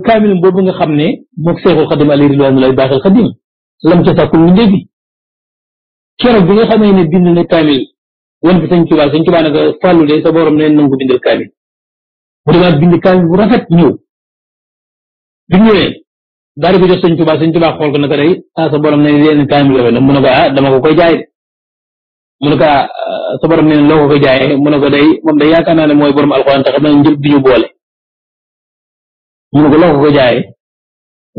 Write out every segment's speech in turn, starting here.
kaamil boobu nga xam ne moog Seexul Xadim alayhi ridwaanu baaxil Xadim lam ca sàkkul mu ndéefi keroog bi nga xamee ne bind na kaamil wan fi sëñ Tuubaa nag fàllu de sa borom neen nangu bindal kaamil bu demaat bind kaamil bu rafet ñëw bi ñëwee daal di ko jox sëñ Tuubaa xool ko naka day sa borom ne leen kaamil rafet na mu ne ko dama ko koy jaay de mu ne ko sa borom ne loo ko koy jaayee mu ne ko day moom day yaakaar naa ne mooy borom alxuraan te xam naa njël bi ñu boole mu ne ko loo ko koy jaayee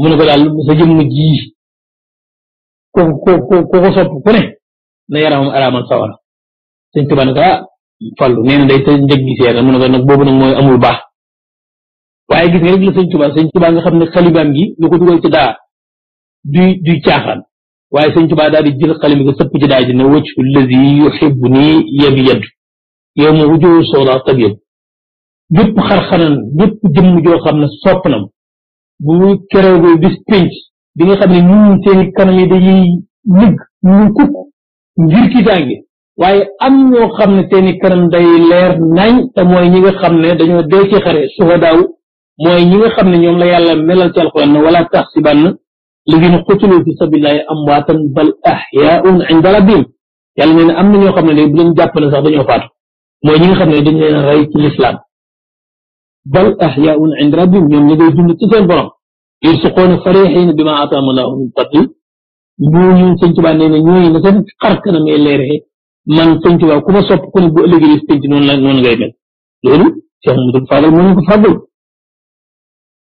mu ne ko daal sa jëmm ji ko sopp ku ne na yaramam araamal sawara sëñ Tuubaa ne ko Fallu nee na day sa njëg gi seer mu ne ko nag boobu nag mooy amul baax waaye gis nga rek la sëñ Tuubaa nga xam ne xalibaam gi lu ko dugal ci daa duy caaxaan waaye sëñ Tuubaa daal di jël xalim nga sëpp ci daa ji ne waccu lazi yuhibbu nii yabi yaddu yow ma wujoo sooda tabiyam bépp xar-xanan bépp jëmm joo xam ne sopp nam bu keroog bis pénc bi nga xam ne ñun seeni kanam yi dañuy ñëgg ñu kukk ngir kiitaange waaye am ñoo xam ne seeni kanam day leer nañ te mooy ñi nga xam ne dañoo dee ci xare suhadaaw mooy ñi nga xam ne ñoom la yàlla melal ci alxuraan ne wala taxsibanna lazina qutilu fi sabilillahi amwaatan bal ahyaun inda rabbihim yàlla nee na am na ñoo xam ne de bu leen jàpp ne sax dañoo faatu mooy ñi nga xam ne dañ leen rey ci lislaam bal ahyaun inda rabbihim ñoom ñi ngay dund ci seen borom yursuquuna farihiina bimaa aataahum Allaahu min fadli ñooñu sëñ Tuubaa nee na ñooñu na seen xar kanamee leeree man sëñ Tuubaa ku ma sopp ku ne bu ëllëgee penc noonu ngay mel loolu Cheikh Mamadou Fadal moo ñu ko fàggul